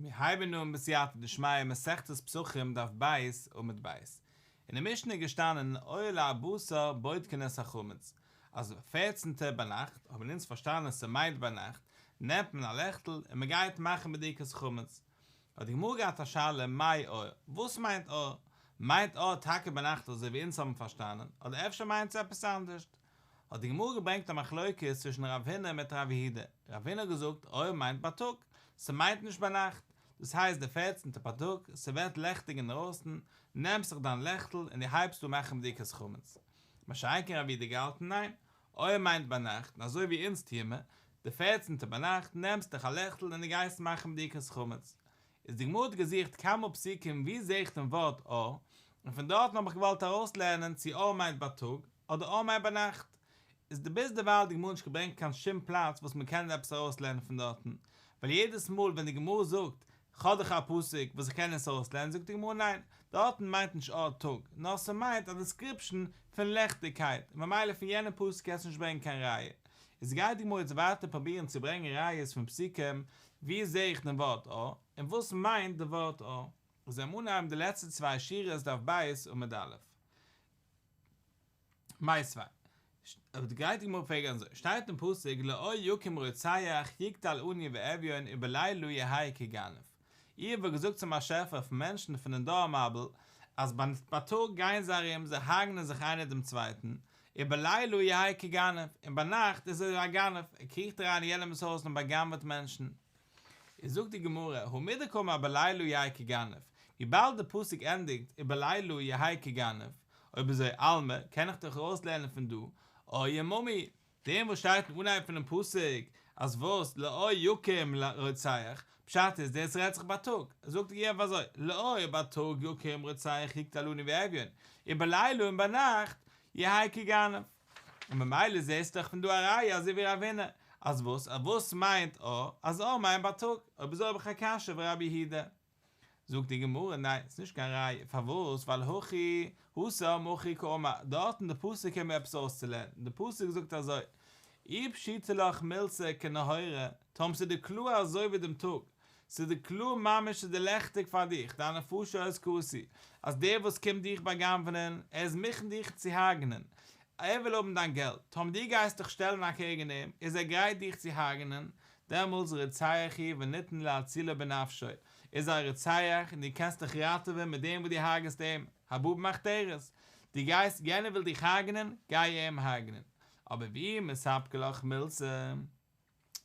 מיר הייבן אן בסייעתא דשמיא מסכת פסחים דף ב' עמוד ב'. אין די משנה איז געשטאנען אור לארבעה עשר בודקין את החמץ, אז פערצנטע ביינאכט, האבן אונז פארשטאנען ס'מיינט ביינאכט, נעמט מען א לעכטל און מ'גייט מאכן בדיקת חמץ. האט די גמרא געהאט א שאלה מאי אור, וואס מיינט אור? מיינט אור טאקע ביינאכט אזוי ווי אונז האבן פארשטאנען, אדער אפשר מיינט עס עפעס אנדערשט? האט די גמרא געברענגט א מחלוקת צווישן רב הונא מיט רב יהודה, רב הונא האט געזאגט אור מיינט בייטאג, ס'מיינט נישט ביינאכט, דאס הייסט די פערצנטע בייטאג, ס'ווערט לעכטיג אינדרויסן, נעמסט זיך דיין לעכטל און דו הייבסט אן מאכן בדיקת חמץ. מה שאין כן רב יהודה געהאלטן ניין, אור מיינט ביינאכט, און אזוי ווי אונז טוען מיר, די פערצנטע ביינאכט נעמסט דיך א לעכטל און דו גייסט מאכן בדיקת חמץ. איז די גמרא האט געזוכט כמה פסוקים וואו זעה איך דעם ווארט אור, און פון דארטן האב איך געוואלט ארויסלערנען צו אור מיינט בייטאג אדער אור מיינט ביינאכט, איז די ביז דערווייל האט די גמרא נישט געברענגט קיין שום פלאץ וואס מען קען עפעס ארויסלערנען פון דארטן, ווייל יעדעס מאל ווען די גמרא זאגט כ'האב דאך א פסוק וואס איך קען עס ארויסלערנען זאגט די גמרא ניין, דארטן מיינט נישט אור טאג, נאר ס'מיינט א דעסקריפשאן פון לעכטיגקייט, און ממילא פון יענעם פסוק קענסטו נישט ברענגען קיין ראיה. איז גייט די גמרא יעצט ווייטער פרובירן צו ברענגען ראיות פון פסוקים וואו זעה איך דעם ווארט אור, און וואס מיינט די ווארט אור? איז לאמיר אנהייבן די לעצטע צוויי שורות דף ב' עמוד א'. מיתיבי. גייט די גמרא פרעגן אזוי, שטייט אין פסוק לאור יקום רוצח יקטל עני ואביון ובלילה יהא כגנב. איוב האט געזאגט צום באשעפער פון מענטשן פון דעם דור המבול אז בייטאג גייען זיי ארום זיי הרג'נען זיך איינער דעם צווייטן, ובלילה יהא כגנב, און ביינאכט איז ער א גנב, ער קריכט אריין אין יענעמ'ס הויז און בא'גנב'עט מענטשן. איז זאגט די גמרא, הא מדקאמר בלילה יהא כגנב, וויבאלד די פסוק ענדיגט ובלילה יהא כגנב, אויב אזוי אלמא, קען איך דאך ארויסלערנען פון דא, אור יממא הוא, דעם וואס שטייט אין אנהייב פונעם פסוק אז וואס לאור יקום רוצח, פשט איז דאס רעדט זיך בייטאג, זאגט איוב אזוי, לאור בייטאג יקום רוצח יקטל עני ואביון, ובלילה און ביינאכט יהא כגנב. און ממילא זעסטו דאך פון דא א ראיה אזוי ווי רב הונא, אז וואס? אז וואס מיינט אור? אז אור מיינט בייטאג, אויב אזוי האב איך א קשיא אויף רבי יהודה. זאגט די גמרא, ניין, ס'איז נישט קיין ראיה, פארוואס? ווייל הכי התם הכי קאמר, דארט אין די פסוק קומט מיר עפעס אויסצולערנען, די פסוק זאגט אזוי, אי פשיטא לך מילתא כנהורא, טאמער ס'איז דיר קלאר אזוי ווי דעם טאג, ס'איז דיר קלאר ממש ס'איז דיר לעכטיג פאר דיך, דנפשות קאתי, אז דער וואס קומט דיך בא'גנב'נען, ער איז מוכן דיך צו הרג'נען, ער וויל האבן דיין געלט, טאמער דו גייסט דיך שטעלן אקעגן אים, איז ער גרייט דיך צו הרג'נען, דעמאלטס רוצח הוא וניתן להצילו בנפשו, איז ער א רוצח און דו קענסט דיך ראטעווען מיט דעם וואס דו הרג'סט אים, הבא במחתרת, דו גייסט, יענער וויל דיך הרג'נען, גיי אים הרג'נען, אבער ואי מספקא לך מילתא.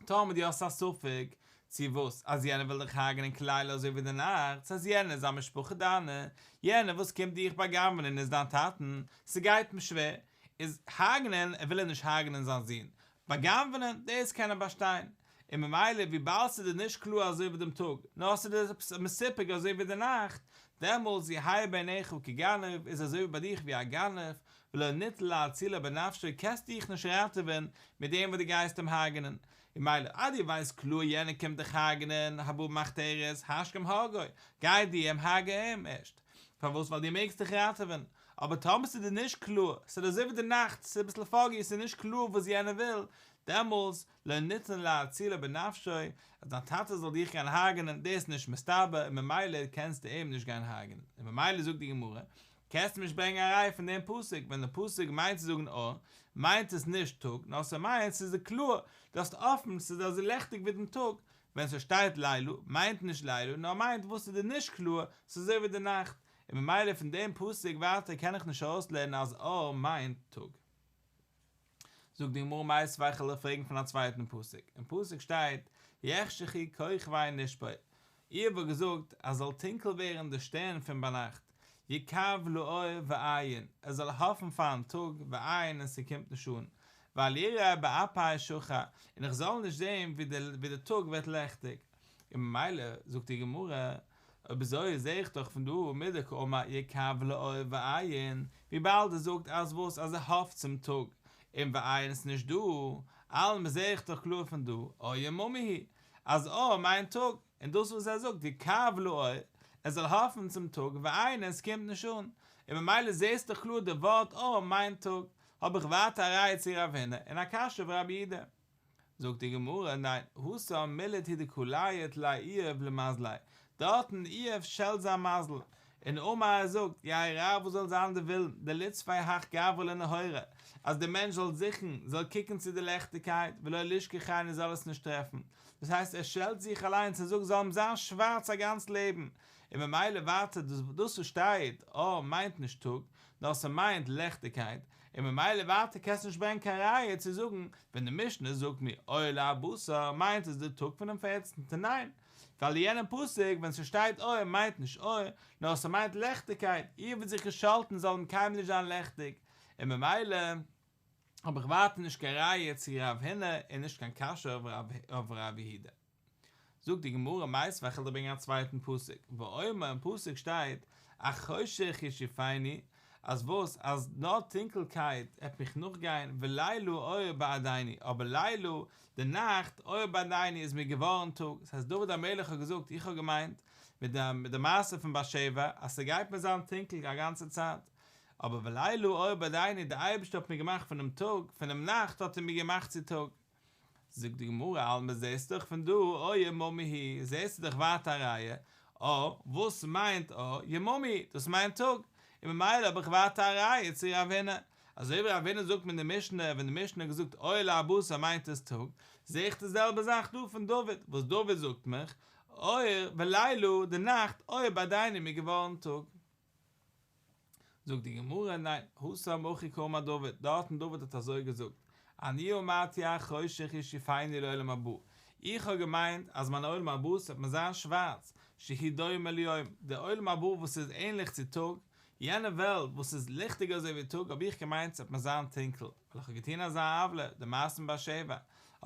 טאמער דו האסט א ספק צו וואס אז יענער וויל דיך הרג'נען כליליא אזוי ווי די נאכט, ס'איז יענער איז א משפחה דיינע, יענער וואס קומט דיך בא'גנב'נען איז דיין טאטן, ס'גייט אים שווער, איז הרג'נען, ער וויל ער נישט הרג'נען זיין זון, בא'גנב'נען, דאס קען ער באשטיין, און ממילא וויבאלד ס'איז דיר נישט קלאר אזוי ווי דעם טאג, נאר ס'איז דיר עפעס מסופק אזוי ווי די נאכט, דעמאלס יהא בעיניך כגנב איז אזוי ווי ביי דיך ווי א גנב, ולא ניתן להצילו בנפשו קענסט דיך נישט ראטעווען מיט דעם וואס דו גייסט אים הרג'נען, און ממילא אז דו ווייסט קלאר יענער קומט דיך הרג'נען, הבא במחתרת, השכם הרגו, גיי דו אים הרג'ע אים ערשט, פארוואס ווייל דו מעגסט דיך ראטעווען, אבער טאמער ס'איז דיר נישט קלאר, ס'איז אזוי ווי די נאכט, ס'איז אביסל foggy, ס'איז נישט קלאר וואס יענער וויל, דעמאלס, לא ניתן להצילו בנפשו, אז דיין טאטע זאל דיך גיין הרג'נען, דאס איז נישט מסתבר, און ממילא קענסטו אים נישט גיין הרג'נען, און ממילא זאגט די גמרא, קענסט נישט ברענגען א ראיה פון דעם פסוק, ווען דער פסוק מיינט צו זאגן אור, מיינט עס נישט טאג, נאר ס'מיינט ס'איז דיר קלאר, דו האסט אפן, ס'איז אזוי לעכטיג ווי דעם טאג, ווען ס'שטייט לילה, מיינט נישט לילה, נאר מיינט וואס איז דיר נישט קלאר, ס'איז אזוי ווי די נאכט, און ממילא פון דעם פסוק ווייטער קען איך נישט ארויסלערנען אז אור מיינט טאג. זאגט די גמרא מיתיבי איך וועל דיך פרעגן פון א צווייטן פסוק, אין פסוק שטייט יחשכו כוכבי נשפו, איוב האט געזאגט אז זאל טונקל ווערן די שטערן פון ביינאכט, יקו לאור ואין, ער זאל האפן פארן טאג, ואין און ס'קומט נישט אן, ואל יראה בעפי שחר, און איך זאל נישט זען ווי די טאג ווערט לעכטיג, און ממילא זאגט די גמרא, אויב אזוי זעה איך דאך פון דא מדקאמר יקו לאור ואין, וויבאלד ער זאגט אז וואס אז ער האפט צום טאג און ואין איז נישט דא, אלמא זעה איך דאך קלאר פון דא אור יממא הוא אז אור מיינט טאג, און דאס וואס ער זאגט יקו לאור ער זאל האפן צום טאג ואין עס קומט נישט אן, און ממילא זעהסט דאך קלאר די ווארט אור מיינט טאג, האב איך ווייטער א ראיה צו רב הונא און א קשיא אויף רבי יהודה. זאגט די גמרא, ניין, התם מילד הוא דקא לייט ליה איוב למזליה, דארטן איוב שעלט זיין מזל, און אמר ער זאגט, יהא רב וואס זאל זיין די ווילן, דליצפיה הך גברא לנהורא, אז דער מענטש זאל זוכן, זאל קוקן צו די לעכטיגקייט, ולא לשכחיה און ער זאל עס נישט טרעפן, דאס הייסט ער שעלט זיך אליינס און זאגט זאל אים זיין שווארץ א גאנץ לעבן, און ממילא ווייטער דאס וואס שטייט אור מיינט נישט טאג, נאר ס'מיינט לעכטיגקייט, און ממילא ווייטער קענסטו נישט ברענגען קיין ראיה צו זאגן ווען די משנה זאגט מיר אור לארבעה עשר מיינט עס די טאג פונעם פערצנטן, ניין, ווייל אין יענעם פסוק ווען ס'שטייט אור מיינט נישט אור, נאר ס'מיינט לעכטיגקייט, איוב האט זיך געשאלטן זאל אים קיינמאל נישט זיין לעכטיג, און ממילא האב איך ווייטער נישט קיין ראיה צו רב הונא און נישט קיין קשיא אויף רב יהודה. זאגט די גמרא מיתיבי איך וועל דיר ברענגען א צווייטן פסוק, ואומר אין פסוק שטייט החושך ישאפני, אז וואס אז נאר טונקלקייט עט מיך נאכגיין ולילה אור בעדני, אבער לילה די נאכט אור בעדני איז מיר געווארן טאג, דאס הייסט דוד המלך האט געזאגט איך האב געמיינט מיט די מיט די מעשה פון בת שבע אז ס'גייט מיר זיין טונקל א גאנצע צייט, אבער ולילה אור בעדני די אייבערשטער האט מיר געמאכט פונעם טאג, פונעם נאכט האט ער מיר געמאכט צו טאג. זאגט די גמרא אלמא זעסט דאך פון דא אור יממא הוא, זעסטו דאך ווייטער א ראיה, אור, וואס מיינט אור, יממא הוא, דאס מיינט טאג, און ממילא האב איך ווייטער א ראיה צו רב הונא, אזוי ווי רב הונא זאגט מיר אין די משנה, ווען די משנה האט געזאגט אור לארבעה עשר מיינט עס טאג, זע איך די זעלבע זאך דא פון דוד, וואס דוד זאגט מיך, אור ולילה, די נאכט, אור בעדני מיר געווארן טאג. זאגט די גמרא, ניין, התם הכי קאמר דוד, דארטן דוד האט אזוי געזאגט, אני אמרתי החושך ישאיפני לעולם הבא, איך האב געמיינט אז מיין עולם הבא ס'וועט מיר זיין שווארץ, שהוא דומה ליום, דער עולם הבא וואס איז ענליך צו טאג, יענע וועלט וואס איז ליכטיג אזוי ווי טאג האב איך געמיינט ס'וועט מיר זיין טונקל, ווייל איך האב געטון אזא עוולה, די מעשה מיט בת שבע,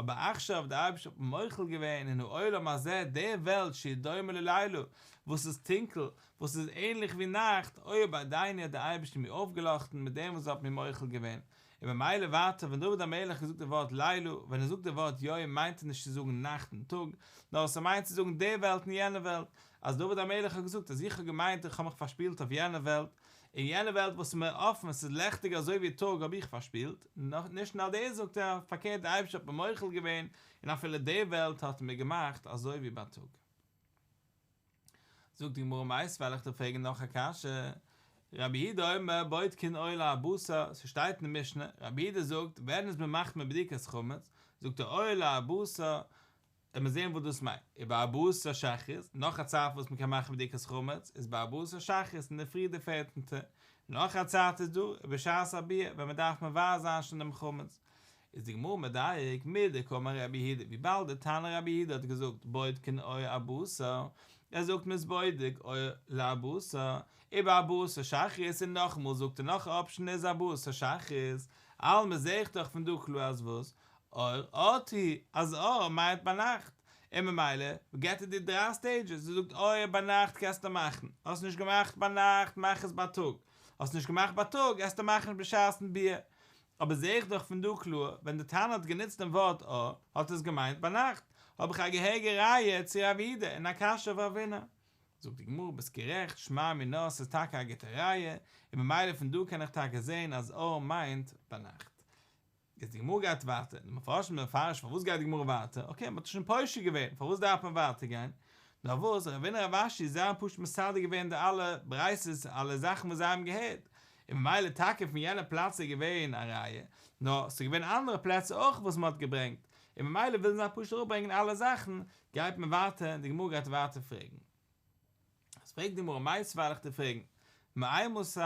אבער עכשיו דער אייבערשטער האט מיר מוחל געווען און העולם הזה, די וועלט שהוא דומה ללילה, וואס איז טונקל, וואס איז ענליך ווי נאכט, אור בעדני האט דער אייבערשטער מיר אויפגעלאכטן מיט דעם וואס ער האט מיר מוחל געווען, און ממילא ווייטער ווען דוד המלך האט געזאגט די ווארט לילה, ווען ער זאגט די ווארט יום מיינט ער נישט צו זאגן נאכט און טאג, נאר עס מיינט צו זאגן די וועלט און יענע וועלט, אז דוד המלך האט געזאגט אז איך האב געמיינט איך האב מיך פארשפילט אויף יענע וועלט, אין יענע וועלט וואס איז מיר אפן, עס איז לעכטיג אזוי ווי טאג האב איך פארשפילט, נישט נאר דאס זאגט ער, פארקערט דער אייבערשטער האט מיר מוחל געווען, און אפילו די וועלט האט ער מיר געמאכט אזוי ווי בייטאג. זאגט די גמרא מיתיבי וועל איך דיר פרעגן נאך א קשיא, רבי יהודה אומר בודקין אור לארבעה עשר, ס'שטייט אין די משנה, רבי יהודה זאגט ווען איז מען מחמיר בדיקת חמץ, זאגט ער אור לארבעה עשר, עמיר זעהן וואס דאס מיינט, ובארבעה עשר שחרית, נאך א צייט וואס מ'קען מאכן בדיקת חמץ, איז בארבעה עשר שחרית אין די פרי די פערצנטע, נאך א צייט איז דא, ובשעת הביעור, ווען מ'דארף מבער זיין שוין דעם חמץ, איז די גמרא מדייק, מדקאמר רבי יהודה, וויבאלד די תנא רבי יהודה האט געזאגט בודקין אור ארבעה עשר, ער זאגט מ'איז בודק אור לארבעה עשר, ובארבעה עשר שחרית און נאכאמאל זאגט ער נאך א אפשן איז ארבעה עשר שחרית, אלמא זעה איך דאך פון דא קלאר אז וואס? אור אורתא הוא, אז אור מיינט ביינאכט, און ממילא געט ער דיר דריי סטעידזשעס, ער זאגט אור ביינאכט קענסטו מאכן, האסט נישט געמאכט ביינאכט מאך עס בייטאג, האסט נישט געמאכט בייטאג עסטו מאכן בשעת'ן ביעור, אבער זעה איך דאך פון דא קלאר, ווען די תנא האט גענוצט דעם ווארט אור, האט עס געמיינט ביינאכט, האב איך א געהעריגע ראיה צו רב יהודה און א קשיא אויף רב הונא. זאגט די גמרא ביסט גערעכט, שמע מינה ס'איז טאקע א גוטע ראיה, און ממילא פון דא קען איך טאקע זעהן אז אור מיינט ביינאכט. איז די גמרא גייט ווייטער, די מפרשים זענען מפרש פארוואס גייט די גמרא ווייטער, אקעי מ'האט שוין פושט געווען, פארוואס דארף מען ווייטער גיין? נאר וואס, רב הונא רב אשי זיי האבן פשוט מסדר געווען די אלע ברייתות אלע זאכן וואס זיי האבן געהערט, און ממילא טאקע פון יענע פלאץ איז געווען א ראיה, נאר ס'איז געווען אנדערע פלעצער אויך וואס מ'האט געברענגט, און ממילא ווילן זיי פשוט אראפברענגען אלע זאכן, גייט מען ווייטער און די גמרא גייט ווייטער פרעגן. עס פרעגט די גמרא מיתיבי וועל איך דיר פרעגן, מאימתי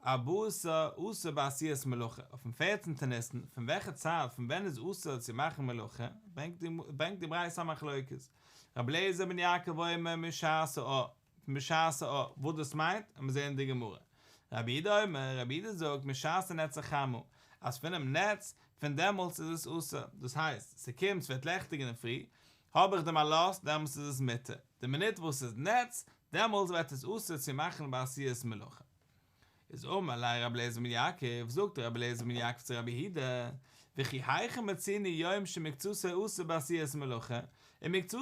ארבעה עשר אסור בעשיית מלאכה, אויפן פערצנטן ניסן, פון וועלכע צייט, פון ווען איז אסור צו מאכן מלאכה, ברענגט די ברייתא א מחלוקת, רבי אליעזר בן יעקב אומר משעת האור, משעת האור, וואס דאס מיינט, וועלן מיר זעהן אין די גמרא. רבי יהודה אומר, רבי יהודה זאגט משעת נץ החמה, אז פונעם נץ, פון דעמאלטס איז עס אסור, דאס הייסט, ס'קומט, ס'ווערט לעכטיג אינדערפרי, האב איך דעם עלות, דעמאלטס איז עס מותר, די מינוט וואס ס'איז נץ, דעמאלטס ווערט עס אסור צו מאכן בעשיית מלאכה. איז אמר ליה רבי אליעזר בן יעקב, זאגט רבי אליעזר בן יעקב צו רבי יהודה, וכי היכן מצינו יום שמקצתו אסור בעשיית מלאכה, ומקצתו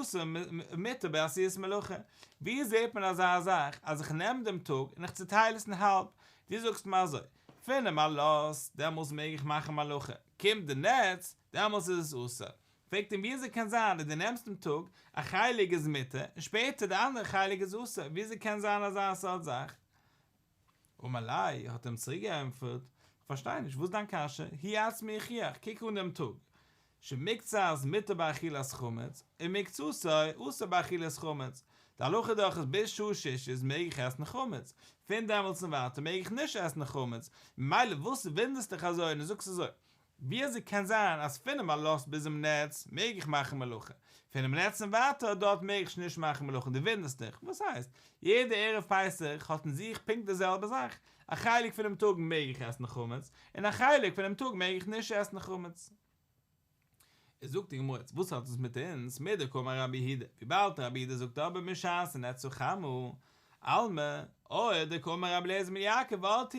מותר בעשיית מלאכה, ווי זעט מען אזא זאך אז איך נעם דעם טאג און איך צוטייל עס אין האלב, דו זאגסט מיר אזוי, פונעם עלות, דעמאלס מעג איך מאכן מלאכה, קומט די נץ, דעמאלס איז עס אסור. פרעגט אים וויאזוי קען זיין אז דו נעמסט דעם טאג, א חלק איז מותר, און שפעטער די אנדערע חלק איז אסור, וויאזוי קען זיין אזא סארט זאך? אמר ליה, האט אים צוריק געענטפערט, כ'פארשטיי נישט, וואס איז דיין קשיא? הוא עצמו יוכיח, קוק אן דעם טאג, שמקצת מותר באכילת חמץ, ומקצתו אסור באכילת חמץ, די הלכה דאך איז ביז שעה שישית מעג איך עסן חמץ, פון דעמאלטס און ווייטער מעג איך נישט עסן חמץ, ממילא וואס וואונדערסט דיך אזוי און דו זאגסט אזוי, ווי אזוי קען זיין אז פונעם עלות ביזן נץ מעג איך מאכן מלאכה, פונעם נץ און ווייטער דארט מעג איך נישט מאכן מלאכה, דו וואונדערסט דיך, וואס הייסט? יעדע ערב פסח האט אין זיך פונקט די זעלבע זאך, א חלק פונעם טאג מעג איך עסן חמץ, און א חלק פונעם טאג מעג איך נישט עסן חמץ. איז זאגט די גמרא יעצט וואס האט עס מיט אונז, מדקאמר רבי יהודה, וויבאלד רבי יהודה זאגט אבער משעת נץ החמה, אלמא, אור דקאמר רבי אליעזר בן יעקב אורתא,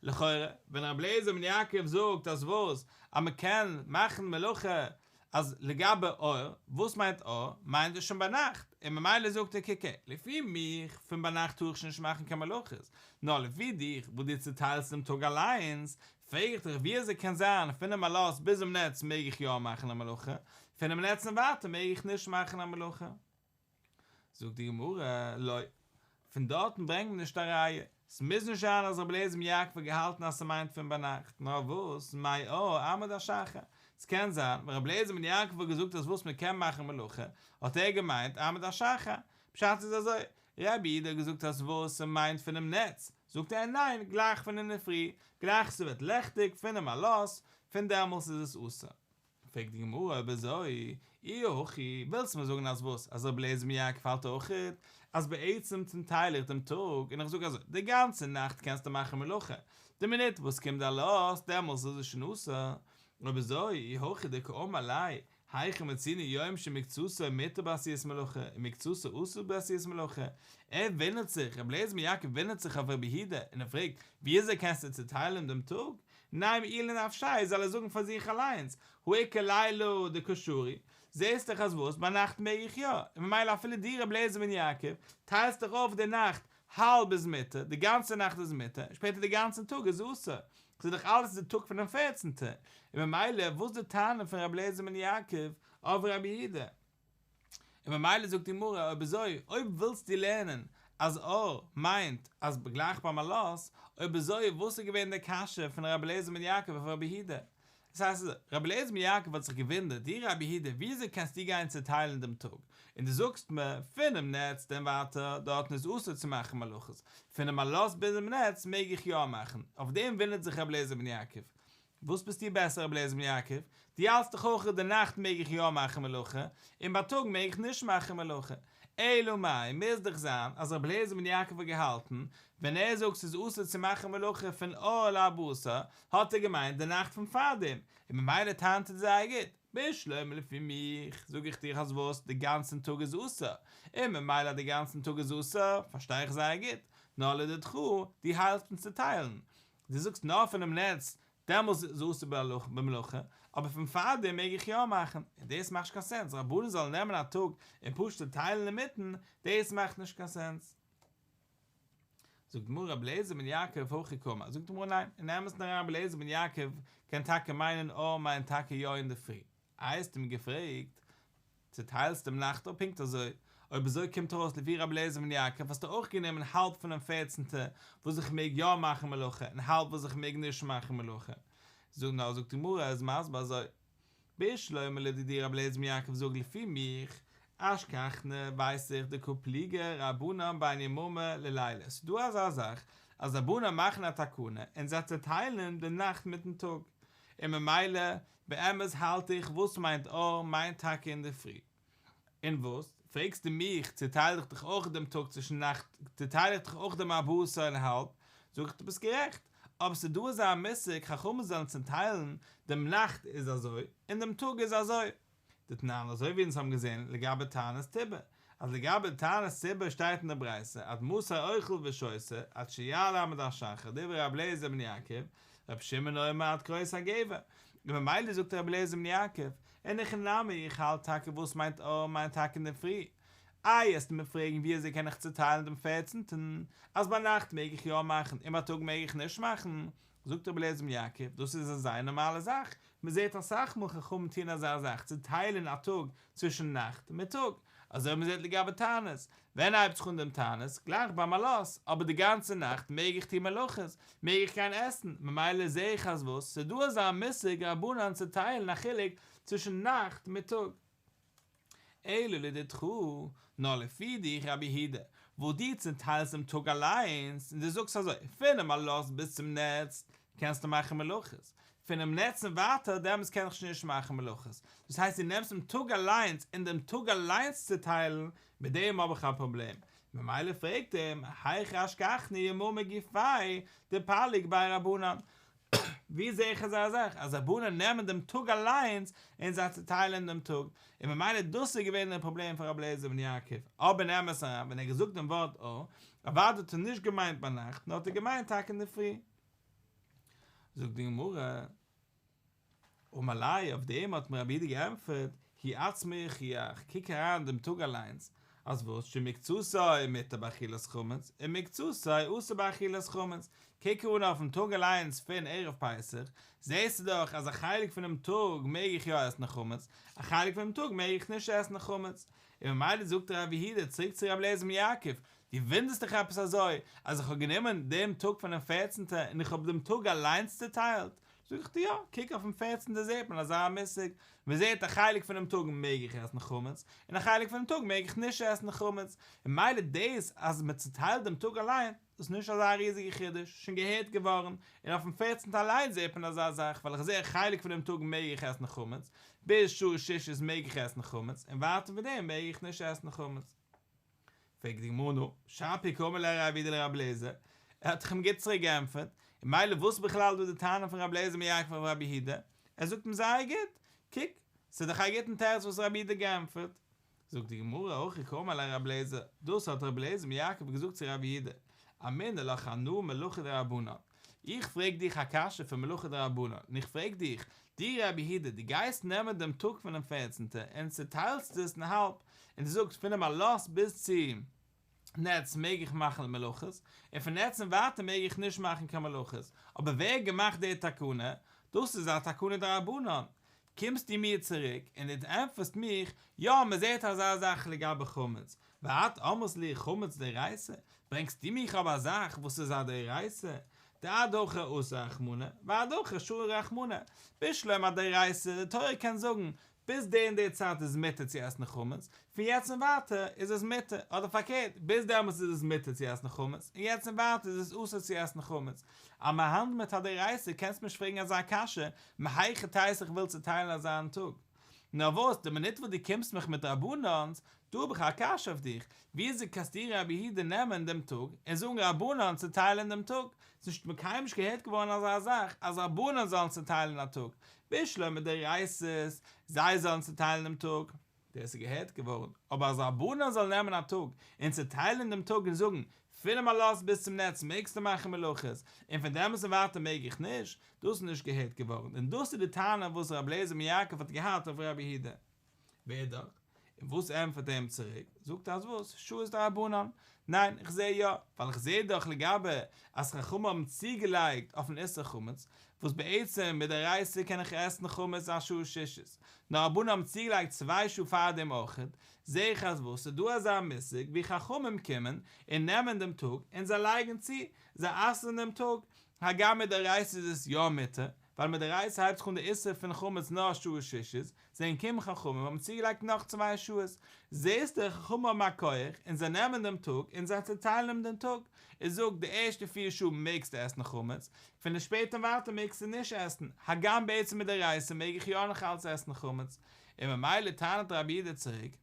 לכאורה ווען רבי אליעזר בן יעקב זאגט אז וואס אז מען קען מאכן מלאכה אז לגבי אור, וואס מיינט אור? מיינט עס שוין ביינאכט, און ממילא זאגט ער קוק לפי מיך פון ביינאכט טאר איך שוין נישט מאכן קיין מלאכות, נאר לפי דיך וואס דו צוטיילסט דעם טאג אליינס, פרעג איך דיך ווי אזוי קען זיין פונעם עלות ביזן נץ מעג איך יא מאכן א מלאכה, פונעם נץ און ווייטער מעג איך נישט מאכן א מלאכה? זאגט די גמרא, לא, פון דארטן ברענגט מען נישט א ראיה, ס'מוז נישט זיין אז רבי אליעזר בן יעקב האט געהאלטן אז ס'מיינט פון ביינאכט, נאר וואס, מאור עמוד השחר, ס'קען זיין ווען רבי אליעזר בן יעקב האט געזאגט אז וואס מ'קען מאכן מלאכה, האט ער געמיינט עמוד השחר, פשט איז אזוי, רבי יהודה האט געזאגט אז וואס ס'מיינט פונעם נץ, זאגט ער ניין, גלייך פון אינדערפרי, גלייך ס'ווערט לעכטיג פונעם עלות, פון דעמאלס איז עס אסור. פרעגט די גמרא אויב אזוי, אי הכי, ווילסט מיר זאגן אז וואס, אז רבי אליעזר בן יעקב האלט אויכעט, אז בעצם צעטייל איך דעם טאג, און איך זאג אזוי, די גאנצע נאכט קענסטו מאכן מלאכה, די מינוט וואס קומט די עלות, דעמאלס איז עס שוין אסור, אויב אזוי, אי הכי דקאמר ליה, היכן מצינו יום שמקצתו מותר בעשיית מלאכה ומקצתו אסור בעשיית מלאכה, ער וואונדערט זיך, רבי אליעזר בן יעקב וואונדערט זיך אויף רבי יהודה און ער פרעגט, ווי אזוי קענסטו צעטיילן דעם טאג? נימא איהו לנפשיה זאל ער זאגן פאר זיך אליינס, הא איכא לילה דקא שרי, זעסט דאך אז וואס, ביינאכט מעג איך יא, און ממילא אפילו דו רבי אליעזר בן יעקב, טיילסט דאך אויף די נאכט, האלב איז מותר, די גאנצע נאכט איז מותר, שפעטער די גאנצע טאג איז אסור, ס'איז דאך אלעס די טאג פונעם פערצנטע, און ממילא וואס די טענה פון רבי אליעזר בן יעקב אויף רבי יהודה? און ממילא זאגט די גמרא אויב אזוי אויב ווילסטו לערנען אז אור מיינט אז גלייך ביים עלות, אויב אזוי וואס איז געווען די קשיא פון רבי אליעזר בן יעקב אויף רבי יהודה? דאס הייסט אזוי, רבי אליעזר בן יעקב האט זיך געוואונדערט, דו רבי יהודה וויאזוי קענסטו גיין צעטיילן דעם טאג, און דו זאגסט מיר, פונעם נץ און ווייטער, דארטן איז אסור צו מאכן מלאכות, פונעם עלות ביזן נץ מעג איך יא מאכן, אויף דעם וואונדערט זיך רבי אליעזר בן יעקב, וואס ביסטו בעסער רבי אליעזר בן יעקב? דו האלטסט דאך אויך די נאכט מעג איך יא מאכן מלאכה, און בייטאג מעג איך נישט מאכן מלאכה. אלא מאי, מוז דאך זיין אז רבי אליעזר בן יעקב האט געהאלטן, ווען ער זאגט ס'איז אסור צו מאכן מלאכה פון אור לארבעה עשר, האט ער געמיינט די נאכט פון פארדעם, און ממילא טענה'ט ער זייער גוט, בשלמא לפי מיך, זאג איך דיר אז וואס, די גאנצן טאג איז אסור, און ממילא אז די גאנצן טאג איז אסור, פארשטיי איך זייער גוט, נאר לדידך, דו האלטסט פון צוטיילן, דו זאגסט נאר פונעם נץ, דעמאלס איז אסור במלאכה, אבער פון פארדעם מעג איך יא מאכן, און דאס מאכט נישט קיין סענס, רבנן זאלן נעמען א טאג און פשוט צוטיילן אינמיטן, דאס מאכט נישט קיין סענס. זאגט די גמרא רבי אליעזר בן יעקב הכי קאמר, זאגט די גמרא ניין, אין אמת'ן אריין רבי אליעזר בן יעקב קען טאקע מיינען אור מיינט טאקע יא אינדערפרי, איי האסטו מיר געפרעגט צוטיילסט דעם נאכט אפ פונקט אזוי, אויב אזוי קומט ארויס לפי רבי אליעזר בן יעקב האסטו אויך גענומען האלב פונעם פערצנטע וואס איך מעג יא מאכן מלאכה און האלב וואס איך מעג נישט מאכן מלאכה. זאג נאר זאגט די גמרא איז מסביר אזוי, בשלמא לדידי רבי אליעזר בן יעקב זאג לפי מיך, אשכחנא ווייס איך דקא פליגי רבנן בין יממא ללילה ס'דא אזא זאך אז רבנן מאכן א תקנה און זיי צעטיילן די נאכט מיטן טאג און ממילא באמת האלט איך וואס מיינט אור מיינט טאקע אינדערפרי. און וואס? פרעגסטו מיך צוטייל איך דיך אויך דעם טאג צווישן נאכט צוטייל איך דיך אויך דעם ארבעה עשר אין האלב, זאג איך דו ביסט גערעכט, אבער ס'איז דא אזא מושג חכמים זאלן צוטיילן דעם נאכט איז אזוי און דעם טאג איז אזוי. דתנן אזוי ווי אונז האבן געזען לגבי תענית ציבור, אז לגבי תענית ציבור שטייט אין די ברייתא עד מתי אוכל ושותה עד שיעלה עמוד השחר דברי רבי אליעזר בן יעקב, רבי שמעון אומר עד כרות הגבר, און ממילא זאגט רבי אליעזר בן יעקב, אין הכי נמי איך האלט טאקע וואס מיינט אור מיינט טאקע אינדערפרי, איי וועסטו מיר פרעגן ווי אזוי קען איך צוטיילן דעם פערצנטן, אז ביינאכט מעג איך יא מאכן און בייטאג מעג איך נישט מאכן, זאגט רבי אליעזר בן יעקב, דאס איז א זייער נארמאלע זאך, מען זעט אסאך מאל חכמים טוען אזא זאך, צוטיילן א טאג צווישן נאכט מיט טאג, אזוי ווי מען זעט לגבי תענית, ווען הייבט זיך אן דעם תענית? גלייך ביים עלות, אבער די גאנצע נאכט מעג איך טון מלאכות, מעג איך גיין עסן, ממילא זע איך אז וואס? ס'איז דא אזא מושג רבנן צוטיילן א חילוק צווישן נאכט מיט טאג. אלא לדידך, נאר לפי דיך רבי יהודה, וואס דו צעטיילסט דעם טאג אליינס, און דו זאגסט אזוי, פונעם עלות ביז צום נץ קענסטו מאכן מלאכות, פונעם נץ און ווייטער דעמאלטס קען איך שוין נישט מאכן מלאכות, דאס הייסט דו נעמסט דעם טאג אליינס און דעם טאג אליינס צעטיילן, מיט דעם האב איך א פראבלעם, ממילא פרעגט אים, היכא אשכחנא יממא גופיה דפליג ביה רבנן, ווי זעה איך אזא זאך אז רבנן נעמען דעם טאג אליינס און זיי צוטיילען דעם טאג, און ממילא דאס איז געווען דער פראבלעם פון רבי אליעזר בן יעקב, אבער אין אמת אריין ווען ער האט געזאגט דעם ווארט אור, אוודאי האט ער נישט געמיינט ביינאכט נאר האט ער געמיינט טאקע אינדערפרי. זאגט די גמרא. אמר ליה, אויף דעם האט אים רבי יהודה געענטפערט, הוא עצמו יוכיח, קוק אריין דעם טאג אליינס, אז וואס שמקצתו מותר באכילת חמץ, ומקצתו אסור באכילת חמץ, קוק אן אויפן טאג אליינס פון ערב פסח, זעסטו דאך אז א חלק פונעם טאג מעג איך יא עסן חמץ, א חלק פונעם טאג מעג איך נישט עסן חמץ, און ממילא זאגט רבי יהודה צוריק צו רבי אליעזר בן יעקב, דו וואונדערסט דיך עפעס אזוי אז איך האב גענומען דעם טאג פונעם פערצנטע און איך האב דעם טאג אליינס צוטיילט, זאג איך דיר יא, קוק אויפן פערצנטע זעט מען אזא מושג, מען זעט א חלק פונעם טאג מעג איך עסן חמץ, און א חלק פונעם טאג מעג איך נישט עסן חמץ, און ממילא דאס אז מען צוטיילט דעם טאג אליין, דאס איז נישט אזא ריזיגע חידוש, שוין געהערט געווארן, און אויפן פערצנטע אליין זעט מען אזא זאך, ווייל איך זע א חלק פונעם טאג מעג איך עסן חמץ, ביז שעה שישית מעג איך עסן חמץ, און ווייטער פון דעם מעג איך נישט עסן חמץ. פרעגט די גמרא נו, שפיר קאמר ליה רב יהודה לרבי אליעזר, ער האט דאך אים גוט צוריק געענטפערט, און ממילא וואס בכלל דא די טענה פון רבי אליעזר בן יעקב אויף רבי יהודה, ער זאגט אים זייער גוט, קוק, ס'איז דאך א גוטן תירוץ וואס רבי יהודה האט געענטפערט. זאגט די גמרא, הכי קאמר ליה רבי אליעזר, דאס האט רבי אליעזר בן יעקב געזאגט צו רבי יהודה, אמינא לך אנא מלאכה דרבנן, איך פרעג דיך א קשיא פון מלאכה דרבנן, און איך פרעג דיך, דו רבי יהודה, דו גייסט נעמען דעם טאג פונעם פערצנטע און צוטיילסט עס אין האלב, און דו זאגסט פונעם עלות ביז צו נץ מעג איך מאכן מלאכות, און פון נץ און ווייטער מעג איך נישט מאכן קיין מלאכות, אבער ווער האט געמאכט די תקנה? דאס איז א תקנה דרבנן, קומסטו מיר צוריק און דו ענטפערסט מיך, יא מען זעט אזא זאך לגבי חמץ, ואת אמרת לי חמץ דאורייתא, ברענגסטו מיך אבער א זאך וואס איז א דאורייתא, דעד הכא אסר רחמנא, ועד הכא שרי רחמנא, בשלמא דאורייתא, די תורה קען זאגן, ביז די און די צייט איז מותר צו עסן חמץ, פון יעצט און ווייטער איז עס מותר, אדער פארקערט, ביז דעמאלטס איז עס מותר צו עסן חמץ, און יעצט און ווייטער איז עס אסור צו עסן חמץ. אז מען האנדלט מיט א דאורייתא קענסטו מיר נישט פרעגן אזא קשיא, מהיכי תיתי איך וויל צוטיילן אזא טאג. נאר וואס, די מינוט וואס דו קומסט מיך מיט דרבנן'ס, דא האב איך א קשיא אויף דיך, וויאזוי קענסטו רבי יהודה נעמען דעם טאג און זאגן רבנן צוטיילן דעם טאג? ס'איז נישט קיינמאל נישט געהערט געווארן אזא זאך אז רבנן זאלן צוטיילן א טאג, בשלמא דאורייתא'ס, זיי זאלן צוטיילן דעם טאג, דאס איז געהערט געווארן, אבער אז רבנן זאלן נעמען א טאג און צוטיילן דעם טאג און זאגן, פונעם עלות ביז צום נץ מעגסטו מאכן מלאכות, און פון דעמאלטס און ווייטער מעג איך נישט, דאס איז נישט געהערט געווארן, און דאס איז די טענה וואס רבי אליעזר בן יעקב האט געהאט אויף רבי יהודה. ואידך, און וואס ענטפערט ער אים צוריק? זאגט ער אז וואס? שעות דרבנן. ניין, איך זע יא, ווייל איך זע דאך לגבי אז חכמים האבן צוגעלייגט אויפן איסור חמץ, וואס בעצם מדאורייתא קען איך עסן חמץ א שעה שישית, נאר רבנן האבן צוגעלייגט צוויי שעה פארדעם אויכעט, זע איך אז וואס? ס'איז דא אזא מושג ווי חכמים קומען און נעמען דעם טאג און זיי לייגן צו, זיי אסר'ן דעם טאג, הגם מדאורייתא איז עס יא מותר, ווייל מדאורייתא הייבט זיך אן די איסור פון חמץ נאר שעה שישית, זענען געקומען חכמים האבן צוגעלייגט נאך צוויי שעות, זעסטו חכמים האבן א כח און זיי נעמען דעם טאג און זיי צעטיילן אים דעם טאג, און זאג די ערשטע פיר שעה מעגסטו עסן חמץ, פון די שפעטער און ווייטער מעגסטו נישט עסן, הגם בעצם מדאורייתא מעג איך יא נאך אלץ עסן חמץ, און ממילא טענה'ט רבי יהודה צוריק,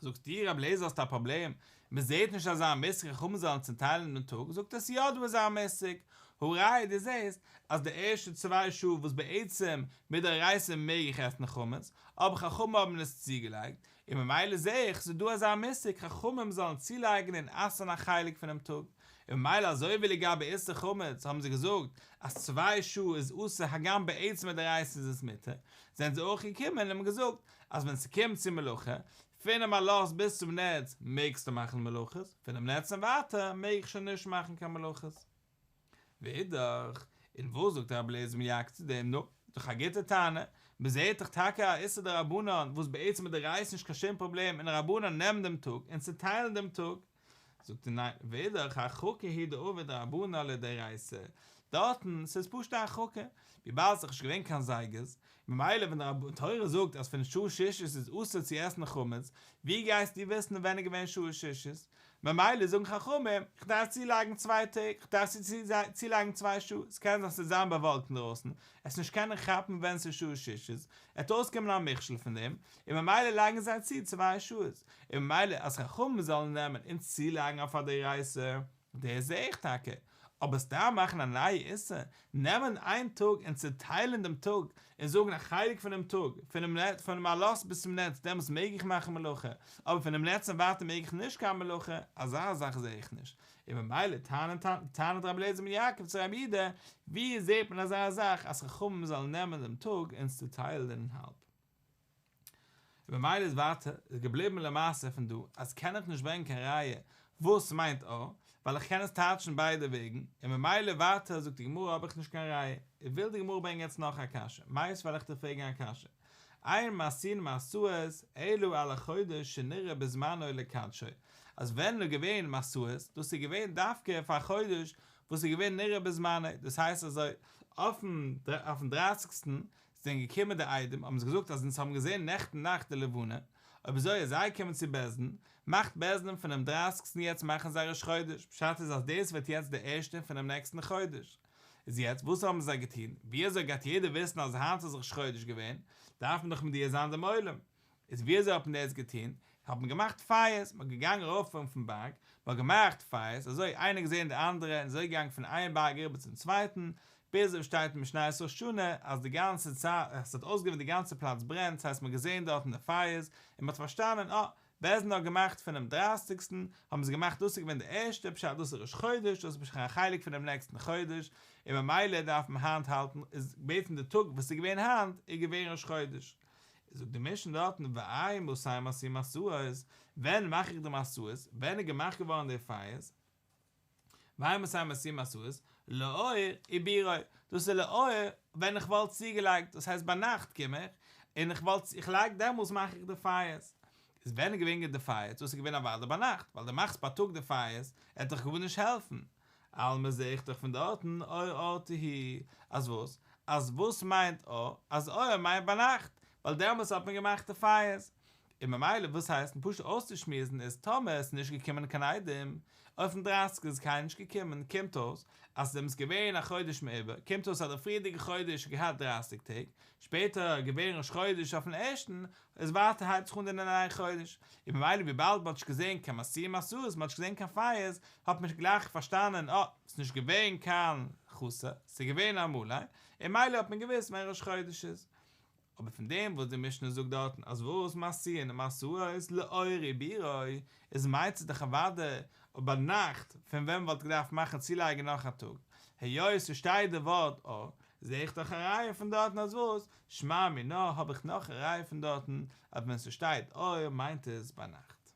זאגסט דו רבי אליעזר האסט א פראבלעם, מען זעהט נישט אזא מושג חכמים זאלן צוטיילן דעם טאג, זאגט ער ס'איז יא דא אזא מושג, הא ראיה דו זעהסט אז די ערשטע צוויי שעה וואס בעצם מדאורייתא מעג איך עסן חמץ, אבער חכמים האבן עס צוגעלייגט, און ממילא זעה איך ס'איז דא אזא מושג חכמים זאלן צולייגן און אסר'ן א חלק פונעם טאג, און ממילא אזוי ווי לגבי איסור חמץ האבן זיי געזאגט אז צוויי שעה איז אסור הגם בעצם מדאורייתא איז עס מותר, זענען זיי אויך געקומען און האבן געזאגט אז ווען ס'קומט צו מלאכה, פונעם עלות ביז צום נץ מעגסטו מאכן מלאכות, פונעם נץ און ווייטער מעג איך שוין נישט מאכן קיין מלאכות. ואידך, און וואס זאגט רבי אליעזר בן יעקב צו דעם? נו, דאך א גוטע טענה, מ'זעהט דאך טאקע א איסור דרבנן וואס בעצם איז דאורייתא נישט קיין שום פראבלעם און רבנן נעמען דעם טאג און צוטיילן דעם טאג. זאגט ער ניין, ואידך הרחקה הוא דעבוד רבנן לדאורייתא, דארטן ס'איז פשוט א הרחקה, וויבאלד ס'איז נישט געווען קיין זייגערס, ממילא ווען די תורה זאגט אז פון שעה שישית איז אסור צו עסן חמץ, ווי גייסטו וויסן ווען איז געווען שעה שישית? ממילא זאגן חכמים, איך דארף צולייגן צוויי טעג, איך דארף צולייגן צוויי שעה, ס'קען זיין ס'וועט זיין באוואלקנט אינדרויסן, עסט נישט קענען כאפן ווען ס'איז שעה שישית, עט אויסקומען א מכשול פון דעם, און ממילא לייגן זיי צו צוויי שעות, און ממילא אז חכמים זאלן נעמען און צולייגן אויף א דאורייתא, דאס זעה איך טאקע, אבער סתם מאכן א נייע איסור, נעמען איין טאג און צוטיילן דעם טאג, און זאגן א חלק פונעם טאג, פונעם פונעם עלות ביז צום נץ דעמאלטס מעג איך מאכן מלאכה, אבער פונעם נץ און ווייטער מעג איך נישט קיין מלאכה, אזא זאך זעה איך נישט, און ממילא טענה'ט רבי אליעזר בן יעקב צו רבי יהודה, ווי זעט מען אזא זאך אז חכמים זאלן נעמען דעם טאג און צוטיילן אין האלב? און ממילא איז ווייטער איז געבליבן למעשה פון דא אז קען איך נישט ברענגען קיין ראיה וואס מיינט אור, ווייל איך קען עס טייטשן ביידע וועגן, און ממילא ווייטער זאגט די גמרא האב איך נישט קיין ראיה, און וויל די גמרא ברענגען יעצט נאך א קשיא, מיתיבי וועל איך דיר פרעגן א קשיא, אין משיאין משואות אלא על החודש שנראה בזמנו לקדשו, אז ווען איז געווען משואות, דאס איז געווען דווקא פאר א חודש וואס איז געווען נראה בזמנו, דאס הייסט אזוי, אויפן דרייסיגסטן זענען געקומען די עדים האבן זיי געזאגט אז אונז האבן געזען נעכטן נאכט די לבנה, אויב אזוי אז זיי קומען צו בית דין, מאכט בית דין פונעם דרייסיגסטן יעצט מאכן זיי ראש חודש, פשט איז אז דאס ווערט יעצט די ערשטע פונעם נעקסטן חודש. איז יעצט וואס האבן זיי געטון? ווי אזוי גייט יעדער וויסן אז היינט איז ראש חודש געווען? דארף מען דאך מודיע זיין דעם עולם. איז ווי אזוי האט מען דאס געטון? האט מען געמאכט פייערס, מען האט געגאנגען ארויף אויפן בארג, מען האט געמאכט פייערס, אזוי איינער געזען די אנדערע און אזוי געגאנגען פון איין בארג אריבער צום צווייטן, ביז עס שטייט אין משניות ראש השנה אז די גאנצע צייט, עס האט אויסגעזען ווי די גאנצע פלאץ ברענט, ס'הייסט מען האט געזען דארטן די פייערס, און מען האט פארשטאנען אה, בית דין האט געמאכט פונעם דרייסיגסטן, האבן זיי געמאכט דאס איז געווען די ערשטע פשט דאס איז ראש חודש, דאס איז א חלק פונעם נעקסטן חודש, און ממילא דארף מען היינט האלטן, איז בעצם די טאג וואס איז געווען היינט איז געווען ראש חודש. זאגט די משנה דארטן ואימתי משיאין משואות, ווען מאך איך די משואות, ווען איז געמאכט געווארן די פייערס, ואימתי משיאין משואות, לאור עיבורו, דאס איז לאור ווען איך וואלט צוגעלייגט, דאס הייסט ביינאכט קום איך, און איך וואלט, איך לייג דעמאלס מאך איך די פייערס. איז ווען איז געווען די פייערס, דאס איז געווען אוודאי ביינאכט, ווייל דו מאכסט בייטאג די פייערס, עט דאך גארנישט העלפן. אלמא זעה איך דאך פון דארטן אור אורתא הוא, אז וואס? אז וואס מיינט אור? אז אור מיינט ביינאכט, ווייל דעמאלס האט מען געמאכט די פייערס. און ממילא וואס הייסט פשוט אויסצושמועסן איז טאמער עס איז נישט געקומען קיין עדים, אויפן דרייסיגסטן איז קיינער נישט געקומען, קומט אויס אז ס'איז דעמאלס געווען א חודש מעובר, קומט אויס אז די פריערדיגע חודש האט געהאט דרייסיג טעג, שפעטער געווען ראש חודש אויפן ערשטן, איז ווייטער הייבט זיך אן די נייע חודש, און ממילא וויבאלד מ'האט נישט געזען קיין משיאין משואות, מ'האט נישט געזען קיין פייערס, האט מען גלייך פארשטאנען אה, ס'איז נישט געווען קיין חסר, ס'איז געווען א מלא, און ממילא האט מען געוואוסט ווען ראש חודש איז. אבער פון דעם וואס די משנה זאגט דארטן אז וואס משיאין משואות לאור עיבורו, איז מיינט עס דאך אוודאי ביינאכט פון ווען מ'וואלט געדארפט מאכן צולייגן נאך א טאג, היות ס'שטייט די ווארט אור, זעה איך דאך א ראיה פון דארטן אז וואס, שמע מינה האב איך נאך א ראיה פון דארטן אז ווען ס'שטייט אור מיינט עס ביינאכט.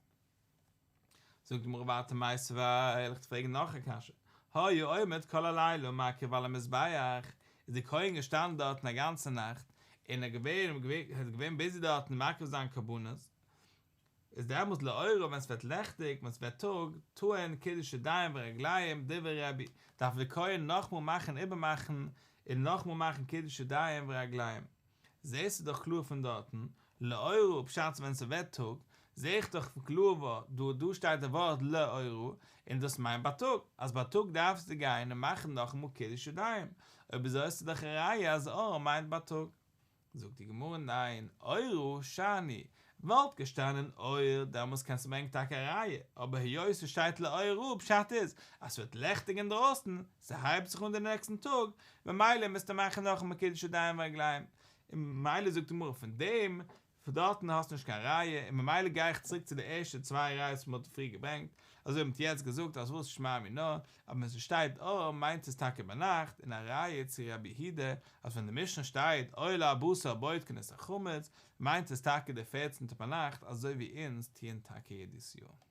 זאגט די גמרא ווייטער מיתיבי, וועל איך פרעגן נאך א קשיא, היה עומד כל הלילה ומקריב על המזבח, איז די כהן געשטאנען דארטן א גאנצע נאכט און ער איז געווען ביזי דארטן מקריב זיין קרבנות, איז דעמאלטס לאורה ווען ס'ווערט לעכטיג, ווען ס'ווערט טאג, טעון קידוש ידיים ורגליים דברי רבי, דארף די כהן נאכמאל מאכן איבערמאכן און נאכמאל מאכן קידוש ידיים ורגליים. זעסטו דאך קלאר פון דארטן, לאורה פשט ווען ס'ווערט טאג, זעה איך דאך קלאר דא דא שטייט די ווארט לאורה און דאס מיינט בייטאג, אז בייטאג דארפסטו גיין און מאכן נאכאמאל קידוש ידיים, אויב אזוי האסטו דאך א ראיה אז אור מיינט בייטאג. זאגט די גמרא ניין, אורה שאני, וואלט געשטאנען אור דעמאלס קענסטו ברענגען טאקע א ראיה, אבער היות ס'שטייט לאורה פשט איז אז ס'ווערט לעכטיג אינדרויסן, ס'הייבט זיך אן די נעקסטן טאג, ממילא מוזטו מאכן נאכאמאל קידוש ידיים ורגליים, און ממילא זאגט די גמרא פון דעם פון דארטן האסטו נישט קיין ראיה, און ממילא גיי איך צוריק צו די ערשטע צוויי ראיות וואס מ'האט פריער געברענגט, אזוי ווי מ'האט יעצט געזאגט אז וואס שמע מינה, אז ווען ס'שטייט אור מיינט עס טאקע ביינאכט, און א ראיה צו רבי יהודה אז ווען די משנה שטייט אור לארבעה עשר בודקין את החמץ מיינט עס טאקע די פערצנטע ביינאכט אזוי ווי אונז טוען טאקע יעדעס יאר.